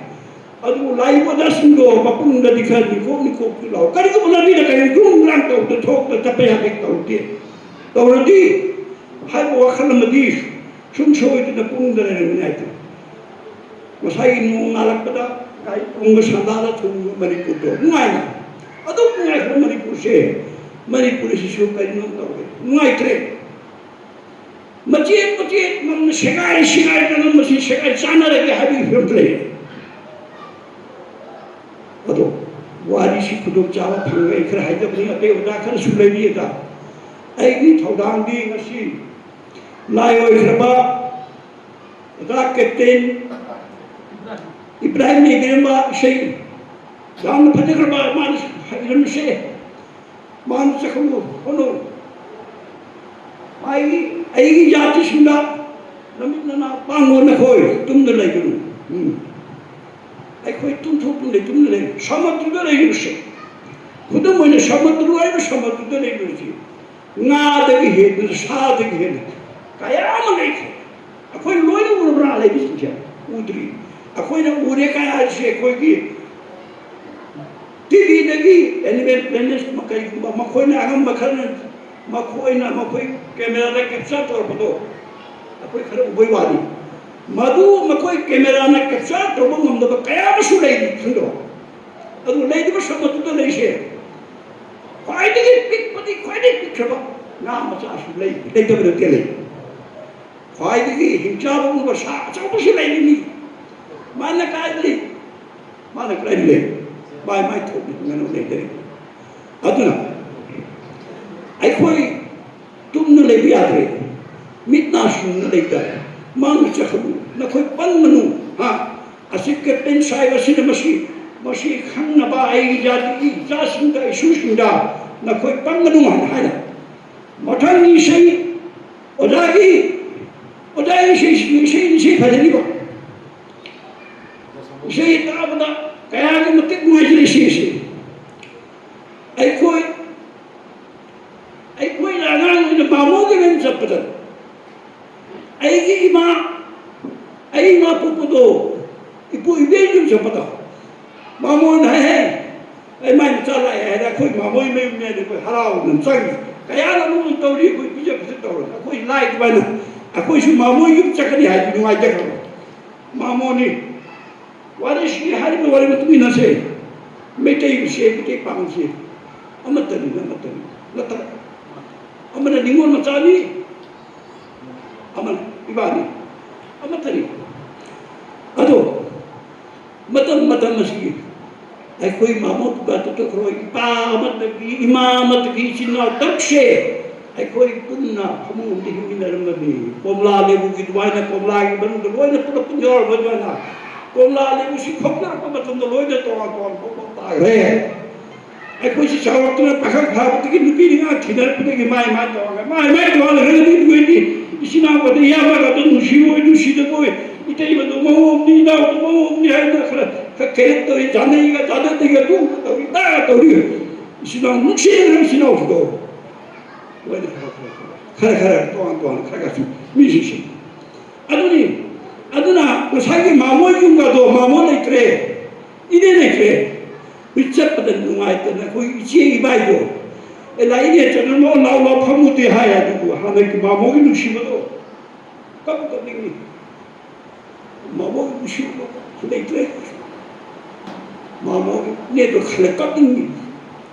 ꯑꯗꯨꯕꯨ ꯂꯥꯛꯏꯕ ꯑꯣꯖꯥꯁꯤꯡꯗꯣ ꯃꯄꯨꯡꯗꯗꯤ ꯈꯔ ꯅꯤꯡꯀꯣꯛ ꯅꯤꯡꯀꯣꯛꯇꯤ ꯂꯥꯛꯑꯣ꯫ ꯀꯔꯤꯒꯨꯝꯕ ꯂꯝꯕꯤꯗ ꯀꯔꯤ ꯒ꯭ꯔꯨꯝ ꯒ꯭ꯔꯥꯡ ꯇꯧꯗ ꯊꯣꯛꯇ ꯆꯠꯄ ꯌꯥꯗꯦ ꯇꯧꯗꯦ꯫ ꯇꯧꯔꯗꯤ ꯍꯥꯏꯕ ꯋꯥꯈꯜ ꯑꯃꯗꯤ ꯁꯨꯝ ꯁꯣꯏꯗꯅ ꯄꯨꯛꯅꯤꯡꯗ ꯂꯩꯔꯝꯒꯅꯤ ꯍꯥꯏꯗꯤ꯫ ꯉꯁꯥꯏꯒꯤ ꯅꯣꯡ ꯉꯥꯜꯂꯛꯄꯗ ꯒꯥꯔꯤ ꯇꯣꯡꯕ ꯁꯟꯗꯥꯗ ꯊꯨꯡꯕ ꯃꯅꯤꯄꯨꯔꯗꯣ ꯅꯨꯡꯉꯥꯏꯅ꯫ ꯑꯗꯨꯝ ꯅꯨꯡꯉꯥꯏꯈ꯭ꯔꯕ ꯃꯅꯤꯄꯨꯔꯁꯦ, ꯃꯅꯤꯄꯨꯔ ꯑꯁꯤꯁꯨ ꯀꯔꯤꯅꯣꯝ ꯇꯧꯔꯦ, ꯅꯨꯡꯉꯥꯏꯇ꯭ꯔꯦ꯫ ꯃꯆꯦꯠ ꯃꯆꯦꯠ ꯉꯝꯅ ꯁꯦꯒꯥꯏ ꯁꯦꯒꯥꯏꯗꯅ ꯃꯁꯤ ꯁꯦꯒꯥꯏ ꯆꯥꯟꯅꯔꯒꯦ ꯍꯥꯏꯕꯒꯤ ꯐꯤꯕꯝꯗ ꯂꯩꯔꯦ꯫ ꯑꯗꯣ ꯋꯥꯔꯤꯁꯤ ꯈꯨꯗꯣꯡꯆꯥꯕ ꯐꯪꯉꯦ꯫ ꯑꯩ ꯈꯔ ꯍꯥꯏꯖꯕꯅꯤ, ꯑꯇꯩ ꯑꯣꯖꯥ ꯈꯔꯁꯨ ꯂꯩꯔꯤ꯫ ꯑꯗ ꯑꯩꯒꯤ ꯊꯧꯗꯥꯡꯗꯤ ꯉꯁꯤ ꯂꯥꯏ ꯑꯣꯏꯈ꯭ꯔꯕ ꯑꯣꯖꯥ ꯀꯦꯞꯇꯦꯟ ꯏꯕ꯭ꯔꯥꯍꯤꯝ ꯂꯩꯕꯤꯔꯝꯕ ꯏꯁꯩ ꯌꯥꯝꯅ ꯐꯖꯈ꯭ꯔꯕ, ꯃꯥꯅ ꯍꯩꯔꯝꯃꯤꯁꯦ꯫ ꯃꯥꯅ ꯆꯠꯈ꯭ꯔꯕ ꯍꯣꯠꯅꯧ꯫ ꯑꯩꯒꯤ, ꯑꯩꯒꯤ ꯖꯥꯇꯤꯁꯤꯡꯗ ꯅꯃꯤꯠ ꯅꯅꯥ ꯄꯥꯡꯉꯣ, ꯅꯈꯣꯏ ꯇꯨꯝꯗ ꯂꯩꯒꯅꯨ꯫ ꯎꯝ꯫ ꯑꯩꯈꯣꯏ ꯇꯨꯝꯊꯣꯛꯇꯨꯅ ꯂꯩ, ꯇꯨꯝꯗ ꯂꯩ, ꯁꯃꯨꯗ꯭ꯔꯗ ꯂꯩꯔꯤꯕꯁꯦ꯫ ꯈꯨꯗꯝ ꯑꯣꯏꯅ ꯁꯃꯨꯗ꯭ꯔ ꯍꯥꯏꯕ ꯁꯃꯨꯗ꯭ꯔꯗ ꯂꯩꯔꯤꯕꯁꯤ ꯉꯥꯗꯒꯤ ꯍꯦꯟꯅ, ꯁꯥꯗꯒꯤ ꯍꯦꯟꯅ ꯀꯌꯥ ꯑꯃ ꯂꯩꯈ꯭ꯔꯦ꯫ ꯑꯩꯈꯣꯏ ꯂꯣꯏꯅ ꯎꯔꯕ꯭ꯔꯥ ꯂꯩꯕꯁꯤꯡꯁꯦ? ꯎꯗ꯭ꯔꯤ꯫ ꯑꯩꯈꯣꯏꯅ ꯎꯔꯦ ꯀꯥꯏ ꯍꯥꯏꯔꯤꯁꯦ ꯑꯩꯈꯣꯏꯒꯤ ꯇꯤꯚꯤꯗꯒꯤ, ꯑꯦꯅꯤꯃꯦꯜ ꯄ꯭ꯂꯦꯅꯦꯠ ꯀꯩꯒꯨꯝꯕ, ꯃꯈꯣꯏꯅ ꯑꯉꯝꯕ ꯈꯔꯅ, ꯃꯈꯣꯏꯅ ꯃꯈꯣꯏ ꯀꯦꯃꯦꯔꯥꯗ ꯀꯦꯞꯆꯔ ꯇꯧꯔꯛꯄꯗꯣ ꯑꯩꯈꯣꯏ ꯈꯔ ꯎꯕꯩ ꯋꯥꯅꯤ꯫ ꯃꯗꯨ ꯃꯈꯣꯏ ꯀꯦꯃꯦꯔꯥꯅ ꯀꯦꯞꯆꯔ ꯇꯧꯕ ꯉꯝꯗꯕ ꯀꯌꯥ ꯑꯃꯁꯨ ꯂꯩꯔꯤ, ꯈꯪꯗ꯭ꯔꯣ? ꯑꯗꯨ ꯂꯩꯔꯤꯕ ꯁꯃꯨꯗ꯭ꯔꯗ ꯂꯩꯔꯤꯁꯦ ꯈ꯭ꯋꯥꯏꯗꯒꯤ ꯄꯤꯛꯄꯗꯤ, ꯈ꯭ꯋꯥꯏꯗꯒꯤ ꯄꯤꯛꯈ꯭ꯔꯕ ꯉꯥ ꯃꯆꯥꯁꯨ ꯂꯩ, ꯂꯩꯇꯕ ꯅꯠꯇꯦ, ꯂꯩ꯫ ꯈ꯭ꯋꯥꯏꯗꯒꯤ ꯍꯤꯡꯆꯥꯕ ꯎꯕ ꯁꯥ ꯑꯆꯧꯕꯁꯨ ꯂꯩꯔꯤꯅꯤ꯫ ꯃꯥꯅ ꯀꯥꯏꯗ ꯂꯩ? ꯃꯥꯅ ꯀꯗꯥꯏꯗ ꯂꯩ? ꯃꯥꯏ ꯃꯥꯏ ꯊꯣꯛꯄ ꯉꯥꯅꯨ ꯂꯩꯗꯔꯦ꯫ ꯑꯗꯨꯅ ꯑꯩꯈꯣꯏ ꯇꯨꯝꯅ ꯂꯩꯕ ꯌꯥꯗ꯭ꯔꯦ꯫ ꯃꯤꯠ ꯅꯥ ꯁꯤꯡꯅ ꯂꯩꯇꯥꯔꯦ꯫ ꯃꯥꯡꯗ ꯆꯠꯈ꯭ꯔꯕ ꯅꯈꯣꯏ ꯄꯟꯒꯅꯨ꯫ ꯍꯥ? ꯑꯁꯤ ꯀꯦꯞꯇꯦꯟ ꯁꯥꯍꯦꯕ ꯑꯁꯤꯅ ꯃꯁꯤ, ꯃꯁꯤ ꯈꯪꯅꯕ ꯑꯩꯒꯤ ꯖꯥꯇꯤꯒꯤ ꯏꯆꯥꯁꯤꯡꯗ, ꯏꯁꯨꯁꯤꯡꯗ ꯅꯈꯣꯏ ꯄꯟꯒꯅꯨ ꯍꯥꯏꯅ ꯍꯥꯏꯔꯦ꯫ ꯃꯊꯪꯒꯤ ꯏꯁꯩ ꯑꯣꯖꯥꯒꯤ, ꯑꯣꯖꯥꯒꯤ ꯏꯁꯩ, ꯏꯁꯩ, ꯏꯁꯩ ꯐꯖꯔꯤꯕ꯫ ꯏꯁꯩ ꯇꯥꯕꯗ ꯀꯌꯥꯒꯤ ꯃꯇꯤꯛ ꯅꯨꯡꯉꯥꯏꯖꯔꯦ ꯏꯁꯩ ꯑꯁꯤ꯫ ꯑꯩꯈꯣꯏ, ꯑꯩꯈꯣꯏꯅ ꯑꯉꯥꯡ ꯑꯣꯏꯅ ꯕꯥꯃꯣꯟꯒꯤ ꯃꯌꯨꯝ ꯆꯠꯄꯗ, ꯑꯩꯒꯤ ꯏꯃꯥ, ꯑꯩ ꯏꯃꯥ ꯄꯣꯛꯄꯗꯣ, ꯏꯄꯨ ꯏꯕꯦꯟꯒꯤ ꯌꯨꯝ ꯆꯠꯄꯗ, ꯕꯥꯃꯣꯟ ꯍꯥꯏꯍꯦ, ꯑꯩ ꯃꯥꯏ ꯃꯆꯥ ꯂꯥꯛꯑꯦ ꯍꯥꯏꯗ ꯑꯩꯈꯣꯏ ꯃꯥꯃꯣꯏ ꯃꯌꯨꯝꯅꯦ ꯍꯥꯏꯗꯤ ꯑꯩꯈꯣꯏ ꯍꯔꯥꯎꯗꯅ ꯆꯪꯉꯤ꯫ ꯀꯌꯥꯅ ꯑꯃꯨꯛ ꯇꯧꯔꯤ, ꯑꯩꯈꯣꯏ ꯄꯤꯖ ꯄꯤꯊꯛ ꯇꯧꯔꯒ ꯑꯩꯈꯣꯏ ꯂꯥꯏ ꯑꯗꯨꯃꯥꯏꯅ ꯑꯩꯈꯣꯏꯁꯨ ꯃꯥꯃꯣꯏ ꯌꯨꯝ ꯆꯠꯀꯅꯤ ꯍꯥꯏꯗꯤ ꯅꯨꯡꯉꯥꯏꯖꯈ꯭ꯔꯕ꯫ ꯃꯥꯃꯣꯅꯤ꯫ ꯋꯥꯔꯤꯁꯤ ꯍꯥꯏꯔꯤꯕ ꯋꯥꯔꯤ ꯃꯇꯨꯡ ꯏꯟꯅꯁꯦ꯫ ꯃꯩꯇꯩꯁꯦ, ꯃꯩꯇꯩ ꯄꯥꯉꯜꯁꯦ ꯑꯃꯠꯇꯅꯤ, ꯑꯃꯠꯇꯅꯤ꯫ ꯅꯠꯇ꯭ꯔ? ꯑꯃꯅ ꯅꯤꯉꯣꯜ ꯃꯆꯥꯅꯤ, ꯑꯃꯅ ꯏꯕꯥꯅꯤ ꯑꯃꯠꯇꯅꯤ꯫ ꯑꯗꯣ ꯃꯇꯝ, ꯃꯇꯝ ꯑꯁꯤꯒꯤ ꯑꯩꯈꯣꯏ ꯃꯃꯣꯠ ꯀꯥꯇꯨ ꯇꯧꯈ꯭ꯔꯣ, ꯏꯄꯥ ꯑꯃꯠꯇꯒꯤ, ꯏꯃꯥ ꯑꯃꯠꯇꯒꯤ ꯏꯆꯤꯟ ꯏꯅꯥꯎ ꯇꯔꯨꯛꯁꯦ ꯑꯩꯈꯣꯏ ꯄꯨꯟꯅ ꯐꯃꯨꯡ ꯑꯃꯗ ꯍꯤꯡꯃꯤꯟꯅꯔꯝꯕꯅꯤ꯫ ꯀꯣꯝꯂꯥ ꯂꯩꯕꯨꯒꯤ ꯑꯗꯨꯃꯥꯏꯅ ꯀꯣꯝꯂꯥꯒꯤ ꯃꯅꯨꯡꯗ ꯂꯣꯏꯅ ꯄꯨꯂꯞ ꯄꯨꯟ ꯌꯥꯎꯔꯕ ꯑꯗꯨꯃꯥꯏꯅ ꯀꯣꯝꯂꯥ ꯂꯩꯕꯨ ꯁꯤ ꯈꯣꯛꯅꯔꯛꯄ ꯃꯇꯝꯗ ꯂꯣꯏꯅ ꯇꯣꯉꯥꯟ ꯇꯣꯉꯥꯟꯕ ꯄꯣꯠ ꯇꯥꯈ꯭ꯔꯦ꯫ ꯑꯩꯈꯣꯏꯁꯤ ꯆꯥꯎꯔꯛꯇꯨꯅ ꯄꯥꯈꯪ ꯐꯥꯕꯗꯒꯤ ꯅꯨꯄꯤ ꯅꯨꯄꯥ ꯊꯤꯅꯔꯛꯄꯗꯒꯤ ꯃꯥꯏ ꯃꯥꯏ ꯇꯣꯉꯥꯟꯈ꯭ꯔꯦ꯫ ꯃꯥꯏ ꯃꯥꯏ ꯇꯣꯉꯥꯟꯈ꯭ꯔꯒꯗꯤ ꯅꯣꯏꯗꯤ ꯏꯆꯤꯟ ꯏꯅꯥꯎꯒꯗꯤ ꯏꯌꯥꯝꯕꯒꯗꯣ ꯅꯨꯡꯁꯤꯕꯣꯏ ꯅꯨꯡꯁꯤꯗꯕꯣꯏ, ꯏꯇꯩꯃꯗꯣ ꯃꯧ ꯑꯃꯅꯤ, ꯏꯅꯥꯎꯗꯣ ꯃꯧ ꯑꯃꯅꯤ ꯍꯥꯏꯗꯅ ꯈꯔ ꯈꯔ ꯀꯩꯅꯣ ꯇꯧꯏ, ꯆꯥꯅꯩꯒ ꯆꯥꯅꯗꯦꯒ, ꯑꯗꯨ ꯇꯧꯏ ꯑꯗꯥ ꯇꯧꯏ꯫ ꯏꯆꯤꯟ ꯏꯅꯥꯎ ꯅꯨꯡꯁꯤꯅ ꯏꯆꯤꯟ ꯏꯅꯥꯎꯁꯤꯡꯗꯣ ꯂꯣꯏꯅ ꯈꯔ ꯈꯔ ꯈꯔ ꯈꯔ ꯈꯔ ꯇꯣꯉꯥꯟ ꯇꯣꯉꯥꯟ ꯈꯔ ꯈꯔꯁꯨ ꯃꯤꯁꯤꯡꯁꯦ ꯑꯗꯨꯅꯤ꯫ ꯑꯗꯨꯅ ꯉꯁꯥꯏꯒꯤ ꯃꯥꯃꯣ ꯌꯨꯝꯒꯗꯣ ꯃꯥꯃꯣ ꯂꯩꯇ꯭ꯔꯦ, ꯏꯅꯦ ꯂꯩꯇ꯭ꯔꯦ꯫ ꯑꯩꯈꯣꯏ ꯆꯠꯄꯗ ꯅꯨꯡꯉꯥꯏꯇꯅ ꯑꯩꯈꯣꯏ ꯏꯆꯦ ꯏꯕꯥꯏꯗꯣ, "ꯑꯦ, ꯂꯥꯛꯏꯅꯦ, ꯆꯠꯅ ꯂꯥꯎ, ꯂꯥꯎ, ꯂꯥꯎ, ꯐꯝꯃꯨꯗꯦ" ꯍꯥꯏ꯫ ꯑꯗꯨꯕꯨ ꯍꯥꯟꯅꯒꯤ ꯃꯥꯃꯣꯒꯤ ꯅꯨꯡꯁꯤꯕꯗꯣ ꯀꯞꯄꯨ ꯀꯞꯅꯤꯡꯉꯤ꯫ ꯃꯥꯃꯣꯒꯤ ꯅꯨꯡꯁꯤꯕꯗꯣ ꯂꯩꯇ꯭ꯔꯦ꯫ ꯃꯥꯃꯣꯒꯤ ꯏꯅꯦꯗꯣ ꯈꯜꯂ ꯀꯞꯅꯤꯡꯉꯤ꯫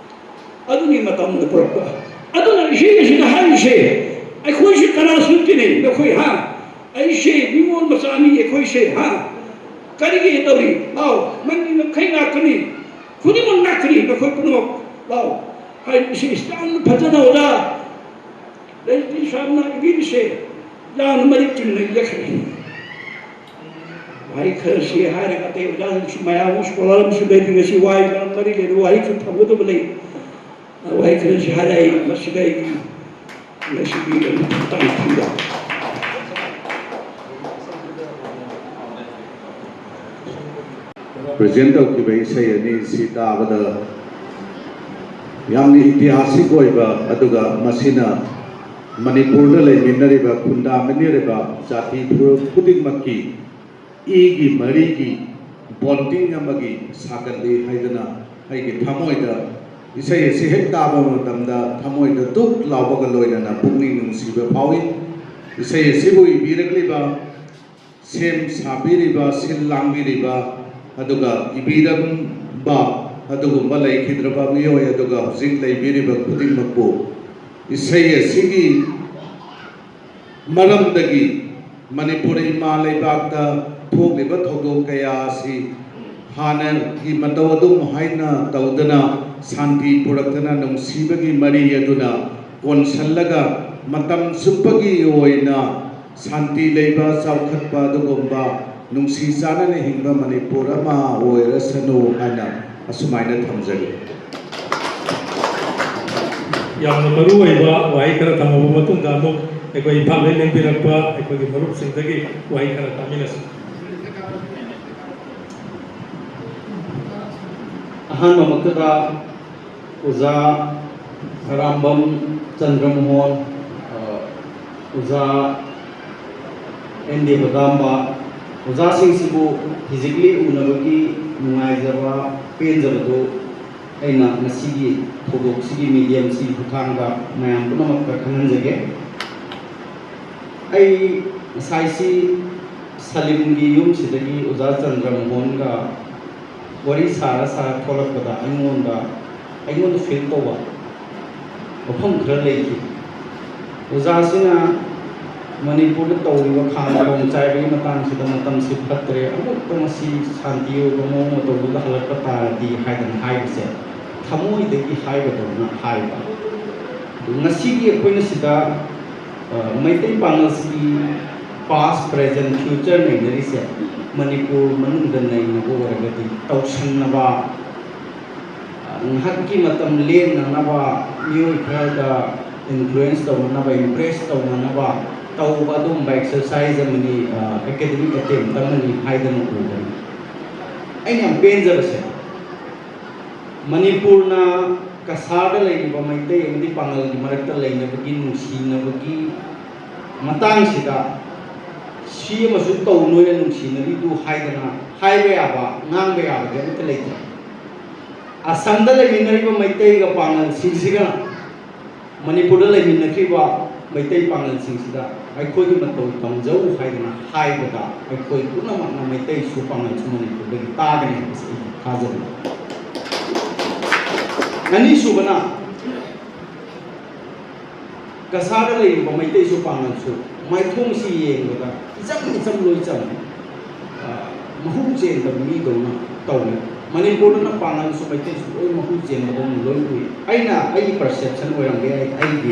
ꯑꯗꯨꯒꯤ ꯃꯇꯝꯗ ꯄꯨꯔꯛꯄ꯫ ꯑꯗꯨꯅ ꯏꯁꯩ ꯑꯁꯤꯗ ꯍꯥꯏꯔꯤꯁꯦ, ꯑꯩꯈꯣꯏꯁꯦ ꯀꯅꯥꯁꯨ ꯅꯠꯇꯦꯅꯦ, ꯅꯈꯣꯏ, ꯍꯥ? ꯑꯩꯁꯦ ꯅꯤꯉꯣꯜ ꯃꯆꯥꯅꯤ, ꯑꯩꯈꯣꯏꯁꯦ, ꯍꯥ? ꯀꯔꯤꯒꯤ ꯇꯧꯔꯤ? ꯂꯥꯎ, ꯅꯪꯒꯤ ꯉꯝꯈꯩ ꯉꯥꯛꯀꯅꯤ, ꯈꯨꯗꯤꯡꯃꯛ ꯉꯥꯛꯀꯅꯤ, ꯅꯈꯣꯏ ꯄꯨꯝꯅꯃꯛ ꯂꯥꯎ꯫ ꯍꯥꯏꯔꯤꯁꯦ ꯌꯥꯝꯅ ꯐꯖꯅ ꯑꯣꯖꯥ ꯂꯩꯇ꯭ꯔꯤ ꯁꯥꯝꯅ ꯏꯕꯤꯔꯤꯁꯦ ꯌꯥꯝꯅ ꯃꯔꯤꯛ ꯆꯨꯝꯅ ꯏꯖꯈ꯭ꯔꯦ꯫ ꯋꯥꯍꯩ ꯈꯔꯁꯤ ꯍꯥꯏꯔꯒ ꯑꯇꯩ ꯑꯣꯖꯥꯁꯤꯡꯁꯨ ꯃꯌꯥꯝ ꯑꯃ ꯁ꯭ꯀꯣꯂꯔ ꯑꯃꯁꯨ ꯂꯩꯔꯤ, ꯉꯁꯤ ꯋꯥꯍꯩ ꯃꯔꯝ ꯃꯔꯤ ꯂꯩꯅ ꯋꯥꯍꯩ ꯈꯔ ꯊꯝꯒꯗꯕ ꯂꯩ꯫ ꯋꯥꯍꯩ ꯈꯔꯁꯤ ꯍꯥꯏꯔꯛꯏ꯫ ꯃꯁꯤꯗ ꯑꯩꯒꯤ ꯉꯁꯤꯒꯤ ꯃꯇꯥꯡ ꯊꯝꯖ ꯄ꯭ꯔꯦꯖꯦꯟ ꯇꯧꯈꯤꯕ ꯏꯁꯩ ꯑꯅꯤꯁꯤ ꯇꯥꯕꯗ ꯌꯥꯝꯅ ꯏꯇꯤꯍꯥꯁꯤꯛ ꯑꯣꯏꯕ, ꯑꯗꯨꯒ ꯃꯁꯤꯅ ꯃꯅꯤꯄꯨꯔꯗ ꯂꯩꯃꯤꯟꯅꯔꯤꯕ, ꯈꯨꯟꯗꯥꯃꯤꯟꯅꯔꯤꯕ ꯖꯥꯇꯤ ꯐꯨꯔꯨꯞ ꯈꯨꯗꯤꯡꯃꯛꯀꯤ ꯏꯒꯤ ꯃꯔꯤꯒꯤ ꯕꯣꯟꯗꯤꯡ ꯑꯃꯒꯤ ꯁꯥꯒꯠꯂꯤ ꯍꯥꯏꯗꯅ ꯑꯩꯒꯤ ꯊꯃꯣꯏꯗ, ꯏꯁꯩ ꯑꯁꯤ ꯍꯦꯛ ꯇꯥꯕ ꯃꯇꯝꯗ ꯊꯃꯣꯏꯗ ꯗꯨꯛ ꯂꯥꯎꯕꯒ ꯂꯣꯏꯅꯅ ꯄꯨꯛꯅꯤꯡ ꯅꯨꯡꯁꯤꯕ ꯐꯥꯎꯏ꯫ ꯏꯁꯩ ꯑꯁꯤꯕꯨ ꯏꯕꯤꯔꯛꯂꯤꯕ, ꯁꯦꯝ ꯁꯥꯕꯤꯔꯤꯕ, ꯁꯤꯜ ꯂꯥꯡꯕꯤꯔꯤꯕ, ꯑꯗꯨꯒ ꯏꯕꯤꯔꯝꯕ ꯑꯗꯨꯒꯨꯝꯕ ꯂꯩꯈꯤꯗ꯭ꯔꯕ ꯃꯤꯑꯣꯏ ꯑꯗꯨꯒ ꯍꯧꯖꯤꯛ ꯂꯩꯕꯤꯔꯤꯕ ꯈꯨꯗꯤꯡꯃꯛꯄꯨ ꯏꯁꯩ ꯑꯁꯤꯒꯤ ꯃꯔꯝꯗꯒꯤ ꯃꯅꯤꯄꯨꯔ ꯏꯃꯥ ꯂꯩꯕꯥꯛꯇ ꯊꯣꯛꯂꯤꯕ ꯊꯧꯗꯣꯛ ꯀꯌꯥ ꯑꯁꯤ ꯍꯥꯟꯅꯒꯤ ꯃꯇꯧ ꯑꯗꯨꯝ ꯍꯥꯏꯅ ꯇꯧꯗꯅ ꯁꯥꯟꯇꯤ ꯄꯨꯔꯛꯇꯅ ꯅꯨꯡꯁꯤꯕꯒꯤ ꯃꯔꯤ ꯑꯗꯨꯅ ꯀꯣꯟꯁꯤꯜꯂꯒ ꯃꯇꯝ ꯆꯨꯞꯄꯒꯤ ꯑꯣꯏꯅ ꯁꯥꯟꯇꯤ ꯂꯩꯕ, ꯆꯥꯎꯈꯠꯄ ꯑꯗꯨꯒꯨꯝꯕ ꯅꯨꯡꯁꯤ ꯆꯥꯟꯅꯅ ꯍꯤꯡꯕ ꯃꯅꯤꯄꯨꯔ ꯑꯃ ꯑꯣꯏꯔꯁꯅꯨ ꯍꯥꯏꯅ ꯑꯁꯨꯃꯥꯏꯅ ꯊꯝꯖꯒꯦ꯫ ꯌꯥꯝꯅ ꯃꯔꯨ ꯑꯣꯏꯕ ꯋꯥꯍꯩ ꯈꯔ ꯊꯝꯃꯕ ꯃꯇꯨꯡꯗ ꯑꯃꯨꯛ ꯑꯩꯈꯣꯏ ꯏꯝꯐꯥꯜꯗꯒꯤ ꯂꯦꯡꯕꯤꯔꯛꯄ ꯑꯩꯈꯣꯏꯒꯤ ꯃꯔꯨꯞꯁꯤꯡꯗꯒꯤ ꯋꯥꯍꯩ ꯈꯔ ꯇꯥꯃꯤꯟꯅꯁꯤ꯫ ꯑꯍꯥꯟꯕꯃꯛꯇꯗ ꯑꯣꯖꯥ ꯑꯔꯥꯝꯕꯝ ꯆꯟꯗ꯭ꯔꯃꯣꯍꯣꯟ, ꯑ, ꯑꯣꯖꯥ ꯑꯦꯟ ꯗꯦꯕꯗꯥꯝꯕ, ꯑꯣꯖꯥꯁꯤꯡꯁꯤꯕꯨ physically ꯎꯅꯕꯒꯤ ꯅꯨꯡꯉꯥꯏꯖꯕ, ꯄꯦꯟꯖꯕꯗꯨ ꯑꯩꯅ ꯉꯁꯤꯒꯤ ꯊꯧꯗꯣꯛꯁꯤꯒꯤ medium ꯁꯤꯒꯤ ꯈꯨꯠꯊꯥꯡꯗ ꯃꯌꯥꯝ ꯄꯨꯝꯅꯃꯛꯇ ꯈꯪꯍꯟꯖꯒꯦ꯫ ꯑꯩ ꯉꯁꯥꯏꯁꯤ ꯁꯂꯤꯝꯒꯤ ꯌꯨꯝꯁꯤꯗꯒꯤ ꯑꯣꯖꯥ ꯆꯟꯗ꯭ꯔꯃꯣꯍꯣꯟꯒ ꯋꯥꯔꯤ ꯁꯥꯔ ꯁꯥꯔ ꯊꯣꯛꯂꯛꯄꯗ ꯑꯩꯉꯣꯟꯗ, ꯑꯩꯉꯣꯟꯗ feel ꯇꯧꯕ ꯃꯐꯝ ꯈꯔ ꯂꯩꯈꯤ꯫ ꯑꯣꯖꯥꯁꯤꯅ ꯃꯅꯤꯄꯨꯔꯗ ꯇꯧꯔꯤꯕ ꯈꯥꯝ ꯈꯣꯡ ꯆꯥꯏꯕꯒꯤ ꯃꯇꯥꯡꯁꯤꯗ ꯃꯇꯝꯁꯤ ꯐꯠꯇ꯭ꯔꯦ, ꯑꯃꯨꯛꯇ ꯃꯁꯤ ꯁꯥꯟꯇꯤ ꯑꯣꯏꯕ ꯃꯑꯣꯡ ꯃꯇꯧꯗꯨꯗ ꯍꯜꯂꯛꯄ ꯇꯥꯔꯗꯤ ꯍꯥꯏꯗꯅ ꯍꯥꯏꯕꯁꯦ ꯊꯃꯣꯏꯗꯒꯤ ꯍꯥꯏꯕꯗꯧꯅ ꯍꯥꯏꯕ꯫ ꯑꯗꯨ ꯉꯁꯤꯒꯤ ꯑꯩꯈꯣꯏꯅ ꯁꯤꯗ, ꯑ, Meitei ꯄꯥꯉꯜꯁꯤꯒꯤ past, present, future ꯅꯩꯅꯔꯤꯁꯦ Manipur ꯃꯅꯨꯡꯗ ꯅꯩꯅꯕ ꯑꯣꯏꯔꯒꯗꯤ ꯇꯧꯁꯟꯅꯕ, ꯉꯥꯏꯍꯥꯛꯀꯤ ꯃꯇꯝ ꯂꯦꯟꯅꯅꯕ, ꯃꯤꯑꯣꯏ ꯈꯔꯗ influence ꯇꯧꯅꯅꯕ, impress ꯇꯧꯅꯅꯕ ꯇꯧꯕ ꯑꯗꯨꯒꯨꯝꯕ exercise ꯑꯃꯅꯤ, ꯑ, academic attempt ꯑꯃꯅꯤ ꯍꯥꯏꯗꯅ ꯎꯕꯅꯤ꯫ ꯑꯩꯅ ꯌꯥꯝ ꯄꯦꯟꯖꯕꯁꯦ, ꯃꯅꯤꯄꯨꯔꯅ ꯀꯁꯥꯔꯗ ꯂꯩꯔꯤꯕ ꯃꯩꯇꯩ ꯑꯃꯗꯤ ꯄꯥꯉꯜꯒꯤ ꯃꯔꯛꯇ ꯂꯩꯅꯕꯒꯤ, ꯅꯨꯡꯁꯤꯅꯕꯒꯤ ꯃꯇꯥꯡꯁꯤꯗ ꯁꯤ ꯑꯃꯁꯨ ꯇꯧ, ꯅꯣꯏꯅ ꯅꯨꯡꯁꯤꯅꯔꯤꯗꯨ ꯍꯥꯏꯗꯅ ꯍꯥꯏꯕ ꯌꯥꯕ, ꯉꯥꯡꯕ ꯌꯥꯕꯗꯤ ꯑꯃꯠꯇ ꯂꯩꯇ꯭ꯔꯦ꯫ ꯑꯁꯥꯝꯗ ꯂꯩꯃꯤꯟꯅꯔꯤꯕ ꯃꯩꯇꯩꯒ ꯄꯥꯉꯜꯁꯤꯡꯁꯤꯒ ꯃꯅꯤꯄꯨꯔꯗ ꯂꯩꯃꯤꯟꯅꯈ꯭ꯔꯤꯕ ꯃꯩꯇꯩ ꯄꯥꯉꯜꯁꯤꯡꯁꯤꯗ ꯑꯩꯈꯣꯏꯒꯤ ꯃꯇꯧ ꯇꯝꯖꯧ ꯍꯥꯏꯗꯅ ꯍꯥꯏꯕꯗ ꯑꯩꯈꯣꯏ ꯄꯨꯝꯅꯃꯛꯅ, ꯃꯩꯇꯩꯁꯨ ꯄꯥꯉꯜꯁꯨ, ꯃꯅꯤꯄꯨꯔꯗꯒꯤ ꯇꯥꯒꯅꯤ ꯍꯥꯏꯕꯁꯤ ꯑꯩ ꯊꯥꯖꯕ꯫ ꯑꯅꯤꯁꯨꯕꯅ, ꯀꯁꯥꯔꯗ ꯂꯩꯔꯤꯕ ꯃꯩꯇꯩꯁꯨ ꯄꯥꯉꯜꯁꯨ ꯃꯥꯏꯊꯣꯡꯁꯤ ꯌꯦꯡꯕꯗ ꯏꯆꯝ ꯏꯆꯝ ꯂꯣꯏ ꯆꯝꯃꯤ꯫ ꯑ, ꯃꯍꯨ ꯆꯦꯟꯗꯕ ꯃꯤꯗꯧꯅ ꯇꯧꯏ꯫ ꯃꯅꯤꯄꯨꯔꯗꯅ ꯄꯥꯡꯒꯜꯁꯨ ꯃꯩꯇꯩꯁꯨ ꯂꯣꯏ ꯃꯍꯨꯠ ꯆꯦꯟꯕꯗꯧꯅ ꯂꯣꯏ ꯎꯏ꯫ ꯑꯩꯅ, ꯑꯩꯒꯤ perception ꯑꯣꯏꯔꯝꯕ ꯌꯥꯏ, ꯑꯩꯒꯤ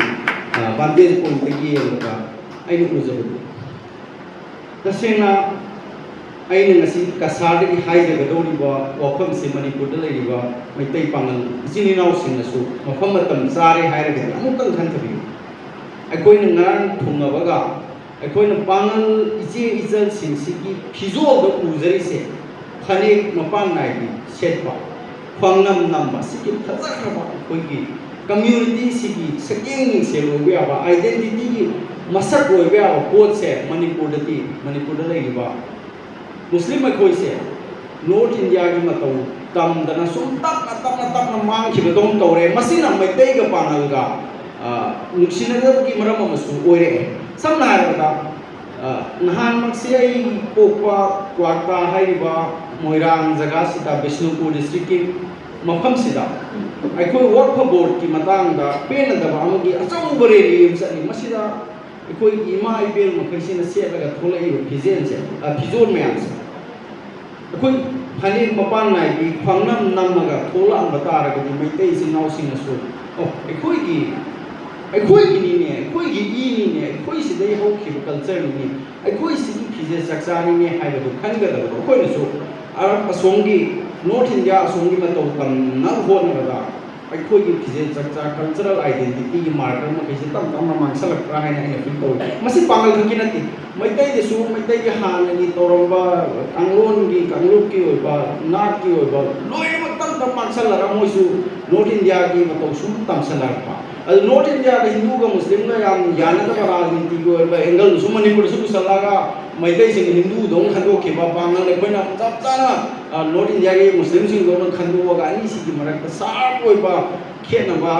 vantage pointꯇꯒꯤ ꯌꯦꯡꯕꯗ ꯑꯩꯅ ꯎꯖꯕꯗ꯫ ꯇꯁꯦꯡꯅ ꯑꯩꯅ ꯉꯁꯤ ꯀꯁꯥꯔꯗꯒꯤ ꯍꯥꯏꯖꯒꯗꯧꯔꯤꯕ ꯋꯥꯐꯝꯁꯤ ꯃꯅꯤꯄꯨꯔꯗ ꯂꯩꯔꯤꯕ ꯃꯩꯇꯩ ꯄꯥꯡꯒꯜ ꯏꯆꯤꯟ ꯏꯅꯥꯎꯁꯤꯡꯅꯁꯨ ꯃꯐꯝ ꯃꯇꯝ ꯆꯥꯔꯦ ꯍꯥꯏꯔꯒꯗꯤ ꯑꯃꯨꯛꯇꯪ ꯈꯟꯊꯕꯤꯌꯨ꯫ ꯑꯩꯈꯣꯏꯅ ꯉꯔꯥꯡ ꯊꯨꯡꯉꯕꯒ ꯑꯩꯈꯣꯏꯅ ꯄꯥꯡꯒꯜ ꯏꯆꯦ ꯏꯆꯜꯁꯤꯡꯁꯤꯒꯤ ꯐꯤꯖꯣꯜꯗ ꯎꯖꯔꯤꯁꯦ ꯐꯅꯦꯛ ꯃꯄꯥꯟ ꯅꯥꯏꯕꯤ ꯁꯦꯠꯄ, ꯈ꯭ꯋꯥꯡꯅꯝ ꯅꯝꯕ, ꯁꯤꯒꯤ ꯐꯖꯈ꯭ꯔꯕ ꯑꯩꯈꯣꯏꯒꯤ communityꯁꯤꯒꯤ ꯁꯛꯌꯦꯡ ꯃꯤꯡꯁꯦꯜ ꯑꯣꯏꯕ ꯌꯥꯕ, identityꯒꯤ ꯃꯁꯛ ꯑꯣꯏꯕ ꯌꯥꯕ ꯄꯣꯠꯁꯦ ꯃꯅꯤꯄꯨꯔꯗꯗꯤ, ꯃꯅꯤꯄꯨꯔꯗ ꯂꯩꯔꯤꯕ ꯃꯨꯁꯂꯤꯝ ꯑꯩꯈꯣꯏꯁꯦ North Indiaꯒꯤ ꯃꯇꯧ ꯇꯝꯗꯅ ꯁꯨꯝ ꯇꯞꯅ ꯇꯞꯅ ꯇꯞꯅ ꯃꯥꯡꯈꯤꯕꯗꯧꯅ ꯇꯧꯔꯦ꯫ ꯃꯁꯤꯅ ꯃꯩꯇꯩꯒ ꯄꯥꯡꯒꯜꯒ, ꯑ, ꯅꯨꯡꯁꯤꯅꯗꯕꯒꯤ ꯃꯔꯝ ꯑꯃꯁꯨ ꯑꯣꯏꯔꯛꯑꯦ꯫ ꯁꯝꯅ ꯍꯥꯏꯔꯕꯗ, ꯑ, ꯅꯍꯥꯟꯃꯛꯁꯦ ꯑꯩ ꯄꯣꯛꯄ ꯀ꯭ꯋꯥꯛꯇꯥ ꯍꯥꯏꯔꯤꯕ ꯃꯣꯏꯔꯥꯡ ꯖꯒꯥꯁꯤꯗ, ꯕꯤꯁꯅꯨꯄꯨꯔ districtꯀꯤ ꯃꯐꯝꯁꯤꯗ ꯑꯩꯈꯣꯏ ꯋꯛꯐ boardꯀꯤ ꯃꯇꯥꯡꯗ ꯄꯦꯟꯅꯗꯕ ꯑꯃꯒꯤ ꯑꯆꯧꯕ rally ꯑꯃ ꯆꯠꯂꯤ꯫ ꯃꯁꯤꯗ ꯑꯩꯈꯣꯏꯒꯤ ꯏꯃꯥ ꯏꯕꯦꯜ ꯃꯈꯩꯁꯤꯅ ꯁꯦꯠꯂꯒ ꯊꯣꯛꯂꯛꯏꯕ ꯐꯤꯖꯦꯜꯁꯦ, ꯑ, ꯐꯤꯖꯣꯜ ꯃꯌꯥꯝꯁꯦ, ꯑꯩꯈꯣꯏ ꯐꯅꯦꯛ ꯃꯄꯥꯟ ꯅꯥꯏꯕꯤ ꯈ꯭ꯋꯥꯡꯅꯝ ꯅꯝꯃꯒ ꯊꯣꯛꯂꯛꯑꯝꯕ ꯇꯥꯔꯒꯗꯤ ꯃꯩꯇꯩ ꯏꯆꯤꯟ ꯏꯅꯥꯎꯁꯤꯡꯅꯁꯨ, "ꯑꯣ, ꯑꯩꯈꯣꯏꯒꯤ, ꯑꯩꯈꯣꯏꯒꯤꯅꯤꯅꯦ, ꯑꯩꯈꯣꯏꯒꯤ ꯏꯅꯤꯅꯦ, ꯑꯩꯈꯣꯏ ꯁꯤꯗꯩ ꯍꯧꯈꯤꯕ cultureꯅꯤꯅꯦ, ꯑꯩꯈꯣꯏ ꯁꯤꯒꯤ ꯐꯤꯖꯦꯠ ꯆꯥꯛꯆꯥꯅꯤꯅꯦ" ꯍꯥꯏꯕꯗꯨ ꯈꯟꯒꯗꯕꯗꯣ꯫ ꯑꯩꯈꯣꯏꯅꯁꯨ ꯑ-, ꯑꯁꯣꯝꯒꯤ North India ꯑꯁꯣꯝꯒꯤ ꯃꯇꯧ ꯇꯝꯅꯕ ꯍꯣꯠꯅꯕꯗ ꯑꯩꯈꯣꯏꯒꯤ ꯐꯤꯖꯦꯠ ꯆꯥꯛꯆꯥ, cultural identityꯒꯤ marker ꯃꯈꯩꯁꯦ ꯇꯞ ꯇꯞꯅ ꯃꯥꯡꯁꯜꯂꯛꯄ꯭ꯔꯥ ꯍꯥꯏꯅ ꯑꯩꯅ feel ꯇꯧꯏ꯫ ꯃꯁꯤ ꯄꯥꯡꯒꯜ ꯈꯛꯀꯤ ꯅꯠꯇꯦ, ꯃꯩꯇꯩꯗꯁꯨ, ꯃꯩꯇꯩꯒꯤ ꯍꯥꯟꯅꯒꯤ ꯇꯧꯔꯝꯕ ꯀꯥꯡꯂꯣꯟꯒꯤ, ꯀꯥꯡꯂꯨꯞꯀꯤ ꯑꯣꯏꯕ, ꯅꯥꯠꯀꯤ ꯑꯣꯏꯕ ꯂꯣꯏꯅꯃꯛ ꯇꯞ ꯇꯞ ꯃꯥꯡꯁꯜꯂꯒ ꯃꯣꯏꯁꯨ North Indiaꯒꯤ ꯃꯇꯧ ꯁꯨꯝ ꯇꯝꯁꯜꯂꯛꯄ꯫ ꯑꯗꯨ North Indiaꯗ ꯍꯤꯟꯗꯨꯒ ꯃꯨꯁꯂꯤꯝꯒ ꯌꯥꯝ ꯌꯥꯅꯗꯕ ꯔꯥꯖꯅꯤꯇꯤꯒꯤ ꯑꯣꯏꯕ angleꯗꯨꯁꯨ ꯃꯅꯤꯄꯨꯔꯗꯁꯨ ꯄꯨꯁꯜꯂꯒ ꯃꯩꯇꯩꯁꯤꯡꯅ ꯍꯤꯟꯗꯨꯗꯧꯅ ꯈꯟꯗꯣꯛꯈꯤꯕ, ꯄꯥꯡꯒꯜ ꯑꯩꯈꯣꯏꯅ ꯆꯞ ꯆꯥꯅ, ꯑ, North Indiaꯒꯤ ꯃꯨꯁꯂꯤꯝꯁꯤꯡꯗꯧꯅ ꯈꯟꯗꯣꯛꯑꯒ ꯑꯅꯤꯁꯤꯒꯤ ꯃꯔꯛꯇ sharp ꯑꯣꯏꯕ ꯈꯦꯠꯅꯕ,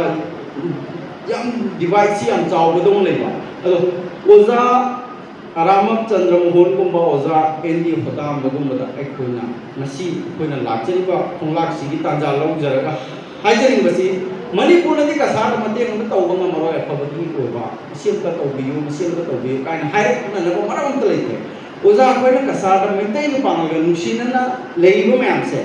ꯌꯥꯝ divideꯁꯤ ꯌꯥꯝ ꯆꯥꯎꯕꯗꯧꯅ ꯂꯩꯕ꯫ ꯑꯗꯣ ꯑꯣꯖꯥ ꯑꯔꯥꯃꯞ ꯆꯟꯗ꯭ꯔ ꯃꯣꯍꯟꯒꯨꯝꯕ, ꯑꯣꯖꯥ ꯑꯦꯟ ꯗꯤ ꯍꯣꯗꯥꯝꯕꯒꯨꯝꯕꯗ ꯑꯩꯈꯣꯏꯅ ꯉꯁꯤ ꯑꯩꯈꯣꯏꯅ ꯂꯥꯛꯆꯔꯤꯕ ꯈꯣꯡꯂꯥꯛꯁꯤꯒꯤ ꯇꯥꯟꯖꯥ ꯂꯧꯖꯔꯒ ꯍꯥꯏꯖꯅꯤꯡꯕꯁꯤ, ꯃꯅꯤꯄꯨꯔꯅꯗꯤ ꯀꯁꯥꯔꯗ ꯃꯇꯦꯡ ꯑꯃ ꯇꯧꯕ ꯉꯝꯃꯔꯣꯏ, ꯑꯐꯕꯒꯤ ꯑꯣꯏꯕ ꯃꯁꯤ ꯑꯝꯇ ꯇꯧꯕꯤꯌꯨ, ꯃꯁꯤ ꯑꯝꯇ ꯇꯧꯕꯤꯌꯨ ꯀꯥꯏꯅ ꯍꯥꯏꯔꯛꯅꯅꯕ ꯃꯔꯝ ꯑꯝꯇ ꯂꯩꯇ꯭ꯔꯦ꯫ ꯑꯣꯖꯥ, ꯑꯩꯈꯣꯏꯅ ꯀꯁꯥꯔꯗ ꯃꯩꯇꯩꯒ ꯄꯥꯉꯜꯒ ꯅꯨꯡꯁꯤꯅꯅ ꯂꯩꯔꯤꯕ ꯃꯌꯥꯝꯁꯦ,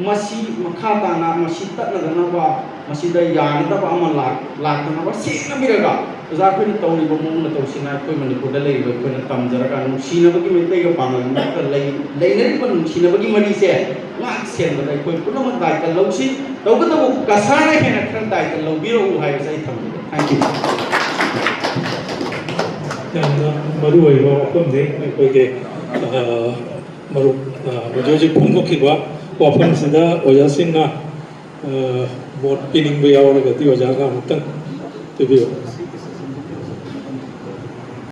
ꯃꯁꯤ ꯃꯈꯥ ꯇꯥꯅ ꯃꯁꯤ ꯇꯠꯅꯗꯅꯕ, ꯃꯁꯤꯗ ꯌꯥꯅꯗꯕ ꯑꯃ ꯂꯥꯛ-, ꯂꯥꯛꯇꯅꯕ ꯁꯦꯡꯅꯕꯤꯔꯒ, ꯑꯣꯖꯥ, ꯑꯩꯈꯣꯏꯅ ꯇꯧꯔꯤꯕ ꯃꯑꯣꯡ ꯃꯇꯧꯁꯤꯅ ꯑꯩꯈꯣꯏ ꯃꯅꯤꯄꯨꯔꯗ ꯂꯩꯔꯤꯕ ꯑꯩꯈꯣꯏꯅ ꯇꯝꯖꯔꯒ ꯅꯨꯡꯁꯤꯅꯕꯒꯤ, ꯃꯩꯇꯩꯒ ꯄꯥꯉꯜꯒꯤ ꯃꯔꯛꯇ ꯂꯩ-, ꯂꯩꯅꯔꯤꯕ ꯅꯨꯡꯁꯤꯅꯕꯒꯤ ꯃꯔꯤꯁꯦ ꯉꯥꯛ ꯁꯦꯟꯕꯗ ꯑꯩꯈꯣꯏ ꯄꯨꯝꯅꯃꯛ ꯗꯥꯏꯇ ꯂꯧꯁꯤ꯫ ꯇꯧꯕꯇꯕꯨ ꯀꯁꯥꯔꯅ ꯍꯦꯟꯅ ꯈꯔ ꯗꯥꯏꯇ ꯂꯧꯕꯤꯔꯛꯎ ꯍꯥꯏꯕꯁꯦ ꯑꯩ ꯊꯝꯖꯒꯦ꯫ Thank you꯫ ꯌꯥꯝꯅ ꯃꯔꯨꯑꯣꯏꯕ ꯋꯥꯐꯝꯅꯤ꯫ ꯑꯩꯈꯣꯏꯒꯤ, ꯑ, ꯃꯔꯨꯞ, ꯑ, ꯍꯧꯖꯤꯛ ꯍꯧꯖꯤꯛ ꯐꯣꯡꯗꯣꯛꯈꯤꯕ ꯋꯥꯐꯝꯁꯤꯗ ꯑꯣꯖꯥꯁꯤꯡꯅ, ꯑ, ꯃꯣꯠ ꯄꯤꯅꯤꯡꯕ ꯌꯥꯎꯔꯒꯗꯤ ꯑꯣꯖꯥꯒ ꯑꯃꯨꯛꯇꯪ ꯄꯤꯕꯤꯌꯨ꯫